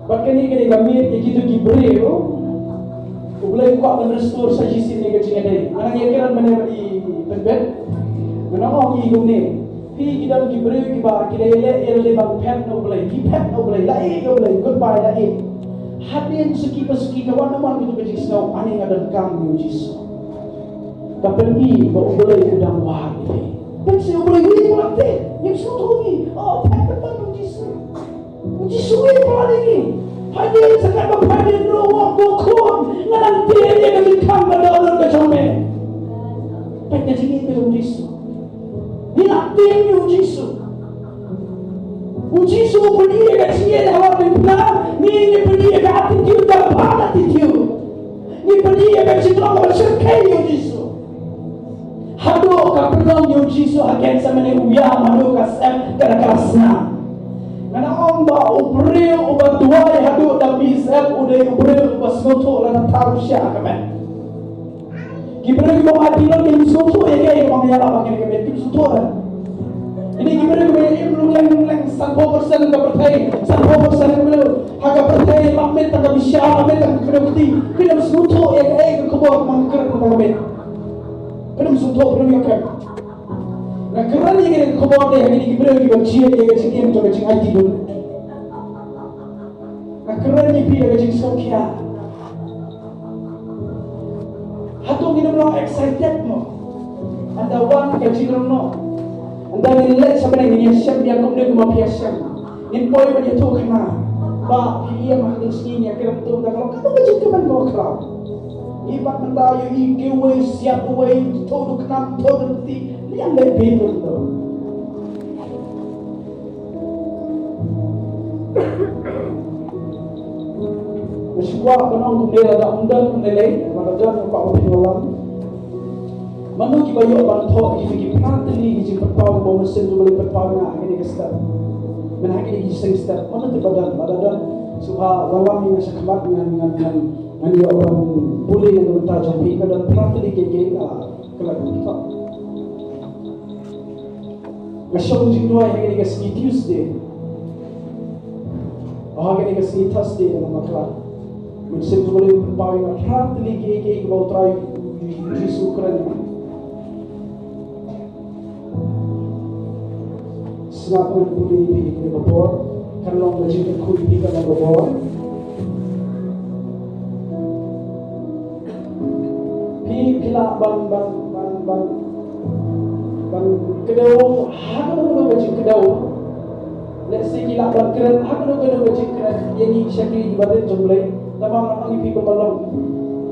Bad kane ka dei ka miet ïa kito ki briew U Blei u kwah ban restore sa shisien ïa ka jingïadei. Nga nang ïakren mynne bad i Pynbeit. Nga nang ong ïa i kumne. Phi, ki don ki briew kiba ki la ïaleh ïaleh ban phet na U Blei. Ki phet na U Blei, la ïeit ïa U Blei, goodbye, la ïeit. Hadien suki pa suki ka wan na wan kito ka jingsngew, ani nga donkam ïa U Jisu. Ka pyni ba U Blei u dang wad ïa phi. Pynshai U Blei u ïeit, u la tip. Ngim sngewthuh ngi. Oh, phet pynban U Jisu. U Jisu u ïeit palat ïa ngi. Hadien sa katba phet, hadien ruh u ong, ko khun, nga nang tied ïa ka jingkhang ka dohnud ka jong me. Peit ka jingïeit ka jong U Jisu. Ngi la tied ïa U Jisu. U Jisu u pyni ïa ka jingïeit ha Wah Pynphla, ngi, ngi pyni ïa ka attitude, ka bad attitude. Ngi pyni ïa ka jinglong kaba shyrkhei ïa U Jisu. Haduh ka pynlong ïa U Jisu ha Gethsemane, u ïam haduh ka syep, ka da ka la snam. Nga nang ong ba u briew uba duwai haduh da mih syep u dei u briew uba sngewthuh lada thar u shah ka met. Ki briew kiba ong, "Ati, Lord, ngim sngewthuh ïa kaei kaba nga ïalap ha kane ka miet." Kim sngewthuh re. Kine ki briew kiba ïa im lung leng lung leng, sanphew percent ka pyrthei, sanphew percent ka briew ha ka pyrthei, lap miet tang ka bishar, lap miet tang ka kdew kti. Kim sngewthuh ïa kaei ka khubor kaba nga kren mynta ka miet. Kim sngewthuh, kim ïoh kren. Nga kren ïa kane ka khubor de ha kine ki briew kiba jied ïa ka jingim jong ka jingaiti duh. Nga kren ïa phi ïa ka jingsngewkhia. Hato ngin ym long excited mo? Ynda wan ka jingrong noh, ynda ngin leit sha bneng, ngin ïashem ïa kumne kumba phi ïashem. Ngin poi ban ïathuh khana. Bah, phi ïa ma ha ding sngi ïa kren to, ynda ka long ka jingkmen kaba khraw. Ngi pat mynta ïohi kiwei siap uwei, thoh duh khnam, thoh duh lynti, liang leit beit ruh to. Nga shu kwah ban ong kumne, lada ym don lei lei, lada don, nga kwah ban ong, mano kiba ïoh ban thoh ïa kito ki phra tylli ki jingpynpaw ba u Mynsiem jong U Blei u pynpaw ïa nga ha kine ki step, mynta ha kine ki seng step, mano kiba don, lada don, sngewbha wallam ïa nga shakhmat, ngan, ngan, ngan, ngan ïoh ban pule na ka bynta jong phi. Ka don phra tylli kiei kiei, ah, ka la thoh. Nga shong jingduwai ha kane ka sngi Tuesday, ha kane ka sngi Thursday, da nga bakla, Mynsiem jong U Blei u pynpaw ïa nga phra tylli kiei kiei kiba U Trai U Jisu u kren. Sngap, ngan pule ïa phi ha kane ka por. Kan long ka jingkyrkhu ïa phi ka long ka por. Phi, phi lah ban, ban, ban, ban, ban kdew ha kano kano ka jingkdew. Lehse ki lah ban kren ha kano kano ka jingkren ïa ngi sha ki barit jong U Blei. Tangba nga ong ïa phi kumba long.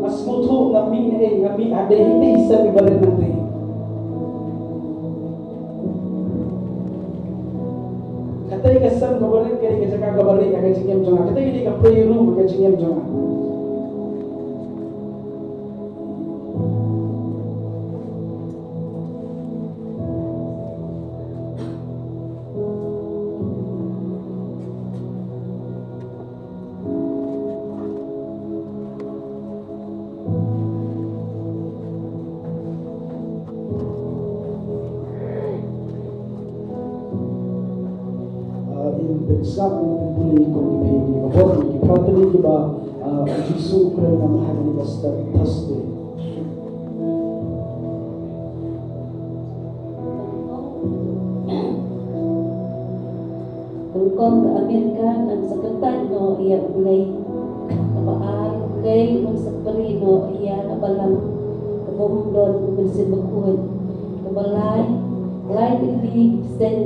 Nga sngewthuh nga mih na ei, nga mih ha dei, ha dei sem barit nangtei. Katei ka sem kaba rit, katei ka jaka kaba rit ha ka jingim jong nga. Katei ka dei ka prayer room ha ka jingim jong nga. Ah, in pynsngap, in pynpule kum ki phi, ki khubor, ki phra tylli kiba, ah, U Jisu u kren ïa nga ha kane ka step Thursday. Rukom ka Amerika kan sa kyntait noh ïa U Blei. Kaba ar, U Blei un sa pynri noh ïa ka balang kaba ym don U Mynsiem Bakhuid. Kaba lai, lai tylli ki bseiñ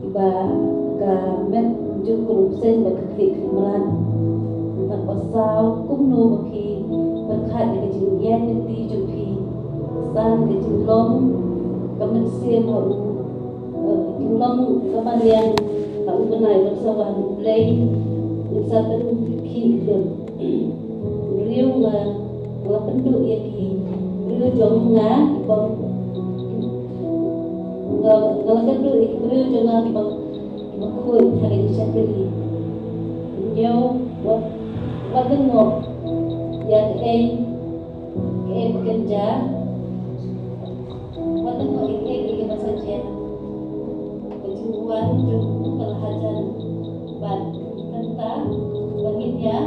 kiba ka met jukut u bseiñ bad ka khlieh khlieh mrad. Ba saw kumno ba phi pyrkhat ïa ka jingïaid lynti jong phi. San ka jinglong ka mynsiem ha u, eh, ka jinglong ka maliang ha u bnai ban sa wan U Blei un sa pynkhih lut. Briew nga, nga la pynduh ïa ki briew jong nga ki bym, nga, nga la pynduh ïa ki briew jong nga ki bym, ki bym khuid ha ka jingshakri. Ñiew wat, wat lyngngoh ïa kaei kaei ba kynja. Wat lyngngoh ïa kaei kaei ba sa jia. Ka jingwan jong u ka la hajan. Bad mynta ba ngin ïa,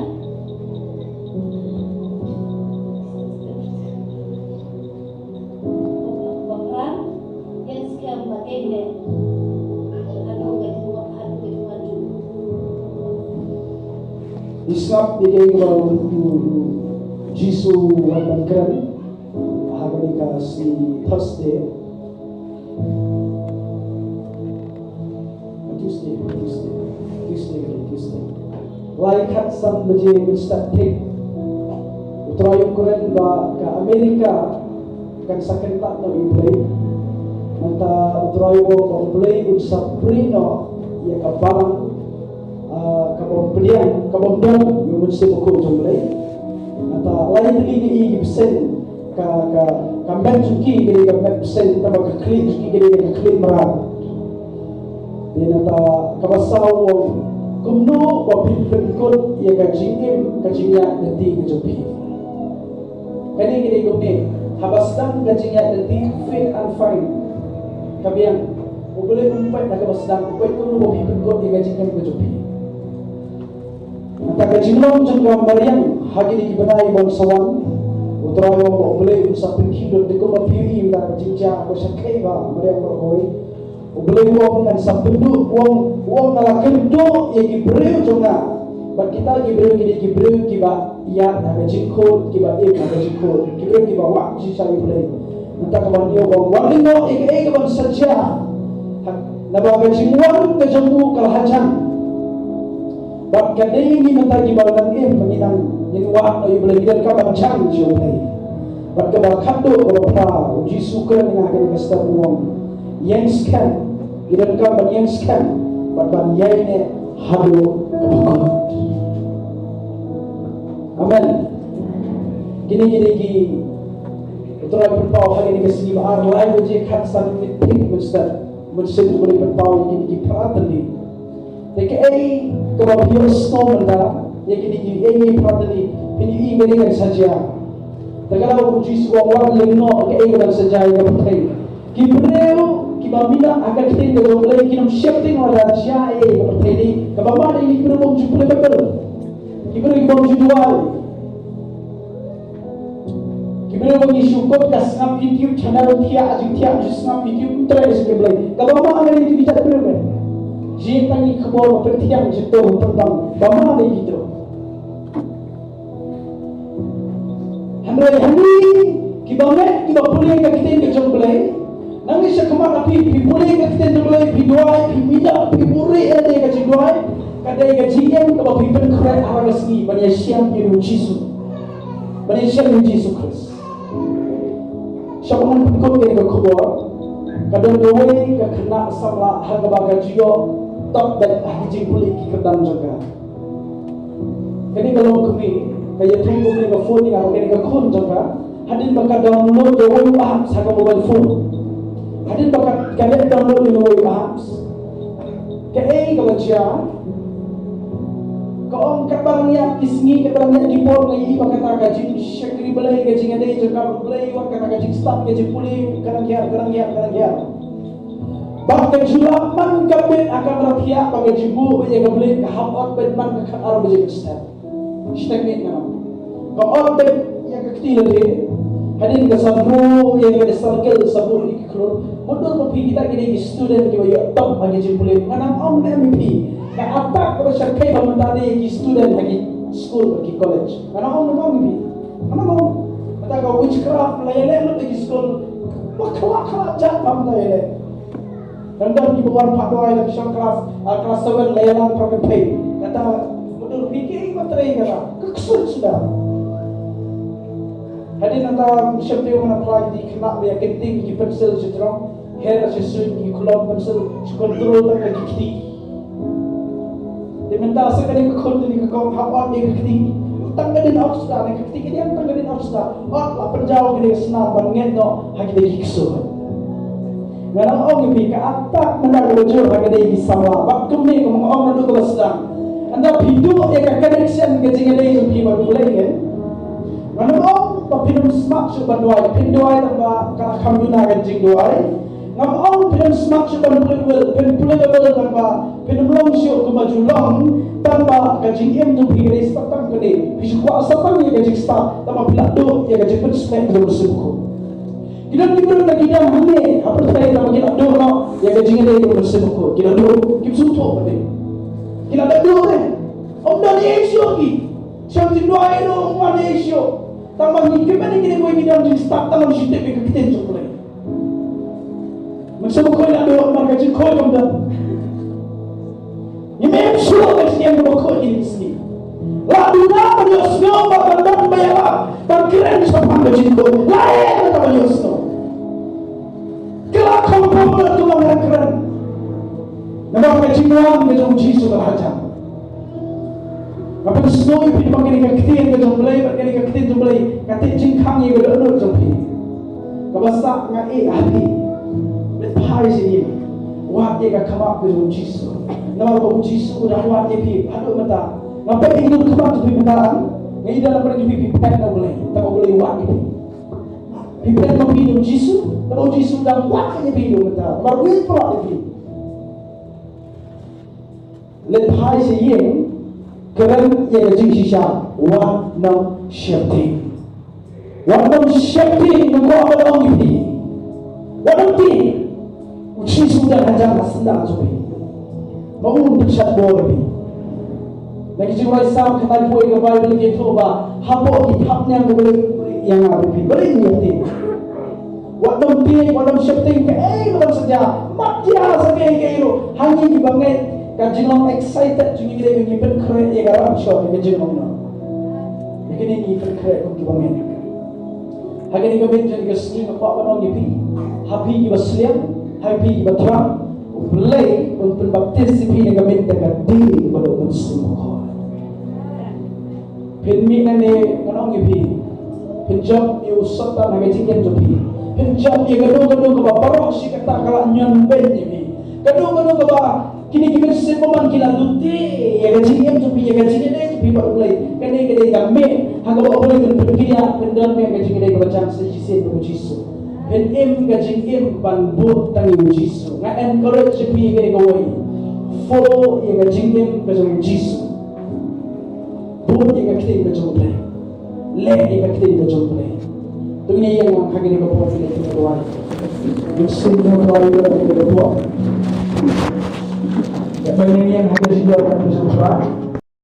ba pran ïa skhem ba dei ne. Haduh ka jingwan, haduh ka jingwan jong u. Ngi sngap ïa kaei kaba u, u, u Jisu u wan ban kren ha kane ka sngi Thursday. Tuesday, Tuesday, Tuesday, Tuesday. Lai khatsan baje mynstep thik. U Trai u kren ba ka Amerika kan sa kyntait noh ïa U Blei. Mynta U Trai u ong ba U Blei un sa plie noh ïa ka balang, ah, ka bym pdiang, ka bym don ïa u Mynsiem Bakhuid jong U Blei. Mynta lai tylli ki, ki bseiñ, ka, ka, ka met jong ki ka dei ka met bseiñ, tangba ka khlieh jong ki ka dei ka khlieh mrad. Te nangta kaba saw u ong, kumno ba phin pynkut ïa ka jingim ka jingïaid lynti ka jong phi. Kane ka dei kumne, haba sdang ka jingïaid lynti, fit and fine, ka biang. U Blei um peit na kaba sdang, u peit kumno ba phi pynkut ïa ka jingim ka jong phi. Nangta ka jinglong jong ka mariang ha kine ki bnai ban sa wan, U Trai u ong ba U Blei un sa pynkhih lut, te kumba phi ïohi na ka jingjia ba shyrkhei ba mariang baroh kawei. U Blei u ong ngan sa pynduh, u ong, u ong nga la kynduh ïa ki briew jong nga. Bad kita ki briew ki dei ki briew kiba ïaid ha ka jingkhuid, kiba im ha ka jingkhuid, ki briew kiba wad shisha ïa U Blei. Mynta kaba ñiew u ong, wat lyngngoh ïa kaei kaban sa jia. Ha, naba ka jingwan ka jong u ka la hajan. Bad ka dei ngi mynta kiba nang im, ngi nang, ngin wad ïa U Blei, ngi donkam ban jan sha U Blei. Bad kaba khatduh kaba phra, U Jisu u kren ïa nga ha kane ka step u ong, ïeng skhem, ngi donkam ban ïeng skhem bad ban ïaineh haduh kaba kut. Amen. Kine ki dei ki, U Trai pynpaw ha kane ka sngi ba ar, lai baje khatsan minit thik mynstep, mynsiem U Blei pynpaw ïa kine ki phra tylli. Te kaei kaba phi ïohsngew mynta ïa kine kiei kiei phra tylli, phin ïohi kaei kan sa jia. Te ka daw U Jisu u ong wat lyngngoh kaei kaban sa jia ïa ka pyrthei. Ki briew kiba minot ha ka ktien ka jong U Blei kin ym sheptieng lada jia ei ha ka pyrthei ne. Kaba ma dei ki briew bym ju pule Baibl, ki briew ki bym ju duwai. Ki briew ba ngi shu kut ka sngap YouTube channel, thiah jingthiah, shu sngap YouTube, ym treh sha U Blei. Kaba ma dei kito ki jait briew ne. Jingtang ki khubor ba pyntiang jingthoh pynbang, ba ma dei kito. Hynrei hangne kiba ngeit, kiba pule ka ktien ka jong U Blei, nangne sha khmat na phi, phi pule ka ktien jong U Blei, phi duwai, phi minot, phi buhrieh ïa ka jingduwai, ka dei ka jingim kaba phi pynkhreh ha la ka sngi ban ïashem ïa U Jisu. Ban ïashem ïa U Jisu Khrist. Sha ba ngan pynkut ïa ka khubor, ka don kawei ka khynnah samla ha kaba ka ju ïoh top beit ha ki jingpule ki kyrdan jong ka. Kane ka long kmie, ka ïathuh kumne, ka phone ïa nga ba kane ka khun jong ka, hadien ba ka download ïa uwei u apps ha ka mobile phone. Hadien ba ka, ka leh download ïa uwei u apps, kaei kaba jia? Ka ong katba nang ïaid ki sngi, katba nang ïaid ki por, nga ïohi ba kata ka jingshakri Blei, ka jingïadei jong ka bad U Blei, wat kata ka jingstad, ka jingpule, ka nang hiar, ka nang hiar, ka nang hiar. Bad ka ju lah man ka beit ha ka kamra thiah, bad ka ju buh beit ïa ka blade, ka hap ot beit man ka khatar baje mynstep. Shiteng miet nga ong. Ka ot beit ïa ka kti lade. Hadien ka sa buh ïa ka circle, sa buh ïa ki khlur. Mutdur ba phi, kita ki dei ki student kiba ïoh top ha ki jingpule. Ngan ym ong ne em ïa phi. Ka attack kaba shyrkhei ba mynta dei ki student ha ki skul bad ki college. Ngan ym ong ne em ïa phi. Ngan ym ong. Kata ka witchcraft la ïaleh lut ha ki skul. Ba khlak khlak jait ba mynta ïaleh. Ngan don kiba wan phah duwai, la ki shong klas, ah, klas seven la ïalam para pynthei. Kata, mutdur phi, kiei kiba trei Ka ksuid suda. Hadien nangta, sheptieng, ngan apply ki khynnah ba ïa kynting ki pencil shi jrong, her shi suiñ, ki kulom pencil shi, control tang ka ki kti. Te mynta sa kane ka khun kane ka kong hap ot ïa ka kti. Tang ka dien ot suda, ne ka kti ka dien tang ka dien ot suda. Ot la pynjaw kane ka snam ban ngeit noh ha kine ki ksuid. Ngan ong ïa phi, ka attack mynta ka la jur ha kine ki samla. Bad kumne, kum nga ong naduh kaba sdang, ynda phi duh ïa ka connection ka jingïadei jong phi bad U Blei, kan? Ngan ong ba phin ym smat shuh ban duwai, phin duwai tang ba ka la kham duna ka jingduwai. Ngam ong phin ym smat shuh ban plie Baibl, phin plie Baibl tang ba phin ym long shuh kumba ju long, tang ba ka jingim jong phi ka dei sa tang kane, phi shu kwah sa tang ïa ka jingstad, tang ba phi la duh ïa ka jingpynshlur jong U Mynsiem Bakhuid. Ki don ki briew na ki dang hangne ha pyrthei, tang ba ki la duh noh ïa ka jingïadei jong U Mynsiem Bakhuid, ki la duh, kim sngewthuh pat de. Ki la duh de. Ym don ei shuh ki. Shem jingduwai ruh ym wan ei shuh. Tang ba ngi kmen ïa kine kiwei ki dang jingstad, tang ba ngi shu tip ïa ka ktien jong U Blei. Mynsiem Bakhuid la duh, namar ka jingkhuid kam don. Ngim im shuh ka jingim kaba khuid ïa kine ki sngi. La duna ban ïohsngew bad ban don ba ïalap ban kren shaphang ka jingkhuid. La ïa kata ban ïohsngew. Ka la kham pop lut kumba nga kren. Namar ka jingwan ka jong U Jisu ka la hajan. Nga pynsngew ïa phi ba kane ka ktien ka jong U Blei, ba kane ka ktien jong U Blei ka tip jingkhang ïa ka dohnud jong phi. Kaba sah nga ïeh ha phi. Leit phai sha ïing. Wad ïa ka khmat ka jong U Jisu. Namar ba U Jisu u dang wad ïa phi haduh mynta. Nga peit ïa ki dur khmat jong phi mynta, nga ïohi da pyrshah jong phi, phi phet na U Blei. Tang ba U Blei u wad ïa phi. Phi phet na U Jisu, tang ba U Jisu u dang wad ïa phi haduh mynta. Namar u ïeit palat ïa phi. Leit phai sha ïing, kren ïa ka jingshisha, wat nym sheptieng. Wat nym sheptieng, nga kwah ban ong ïa phi. Wat nym tieng. U Jisu u dang hajan ha syndah jong phi. Ma un pynshad bor ïa phi. Na ki jingrwai Salm khyndai phew ka Baibl ki ïathuh ba hapoh ki thapniang U Blei u ïa nga, u ïa phi. Balei ngin tieng? Wat nym tieng, wat nym sheptieng kaei ka ban sa jia. Mat jia sa kaei kaei ruh. Ha ngi kiba ngeit, ka jinglong excited jong ngi ka dei ba ngi pynkhreh ïa ka rapture, ïa ka jinglong noh. Ïa kane ngi pynkhreh kum kiba ngeit. Ha kane ka miet jong ka sngi nga kwah ban ong ïa phi. Ha phi kiba sliang, ha phi kiba thrang, U Blei un pynbaptis ïa phi ha ka miet da ka ding bad U Mynsiem Bakhuid. Phin mih nangne, ngan ong ïa phi. Phin jop ïa u Soitan ha ka jingim jong phi. Phin jop ïa kano kano kaba baroh shi katta ka la ñion beiñ ïa phi. Kano kano kaba kine ki mynsiem bymman ki la lute ïa ka jingim jong phi, ïa ka jingïadei jong phi bad U Blei. Kane ka dei ka miet ha kaba U Blei un pynkhiah, pyndon ïa ka jingïadei kaba jan sa shisien bad U Jisu. Phin im ka jingim ban bud tang ïa U Jisu. Nga encourage ïa phi kane kawei. Follow ïa ka jingim ka jong U Jisu. Bud ïa ka ktien ka jong U Blei. Leh ïa ka ktien ka jong U Blei. To ngin ïeng ha kane ka por, kane ka por. Ngin sngewbha ïa kane ka por. Ïa, to ngin ïeng ha kane ka por.